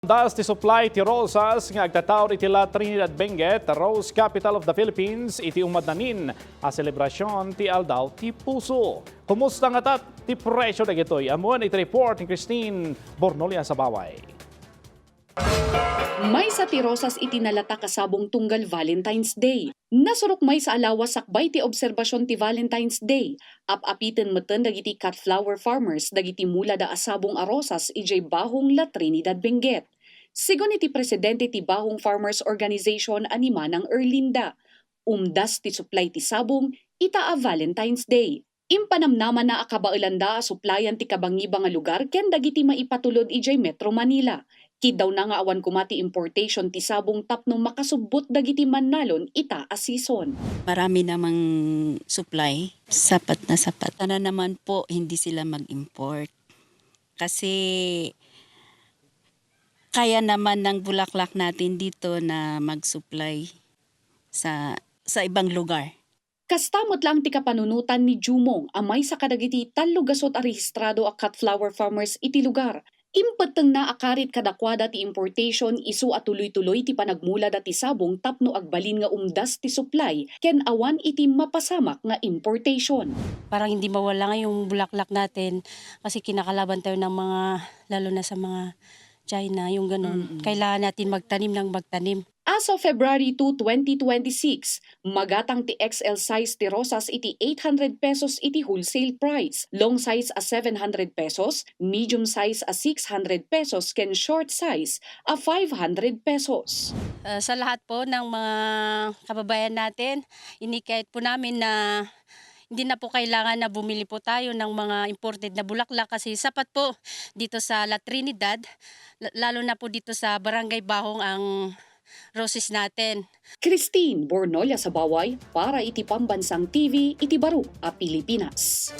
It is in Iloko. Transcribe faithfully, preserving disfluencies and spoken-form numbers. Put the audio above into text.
Umdas ti supply ti rosas nga agtataud iti La Trinidad Benguet, Rose Capital of the Philippines, iti umadnanin a selebrasyon ti Aldaw ti Puso. Kumusta ngata ti presyo dagitoy? Ammoen iti report ni Christine Bornolia Sabaway. Maysa ti rosas iti nalatak a sabong tunggal Valentine's Day. Nasurok maysa a lawas sakbay ti obserbasyon ti Valentine's Day. Ap-apiten metten dagiti cut flower farmers dagiti mulada a sabong a rosas idiay Bahong La Trinidad Benguet. Segun iti presidente ti Bahong Farmers Organization a ni Manang Erlinda, umdas ti supply ti sabong ita a Valentine's Day. Impanamnamana a kabaelanda a suplayan ti kabangiba nga lugar ken dagiti maipatulod idiay Metro Manila. Kiddawna nga awan koma ti importation ti sabong tapno makasubbot dagiti mannalon ita a season. Marami namang supply, sapat na sapat. Sana naman po hindi sila mag-import. Kasi kaya naman ng bulaklak natin dito na mag-supply sa, sa ibang lugar. Kasta met laeng ti kapanunotan ni Jumong a maysa kadagiti tallo gasut a rehistrado a cut flower farmers iti lugar. Impettengna a karit kadakuada ti importation isu a tuloy-tuloy ti panagmulada ti sabong tapno agbalin nga umdas ti supply ken awan iti mapasamak nga importation. Parang hindi mawala nga yung bulaklak natin kasi kinakalaban tayo ng mga, lalo na sa mga China, yung ganun. Mm-mm. Kailangan natin magtanim ng magtanim. As of February two, twenty twenty-six, magatang ti X L size ti rosas iti eight hundred pesos iti wholesale price, long size a seven hundred pesos, medium size a six hundred pesos, ken short size a five hundred pesos. Ah, sa lahat po ng mga kababayan natin, inikayat po namin na hindi na po kailangan na bumili po tayo ng mga imported na bulaklak kasi sapat po dito sa La Trinidad, la-, lalo na po dito sa Barangay Bahong ang roses natin. Christine Bornolia Sabaway para iti Pambansang T V iti Baro a Pilipinas.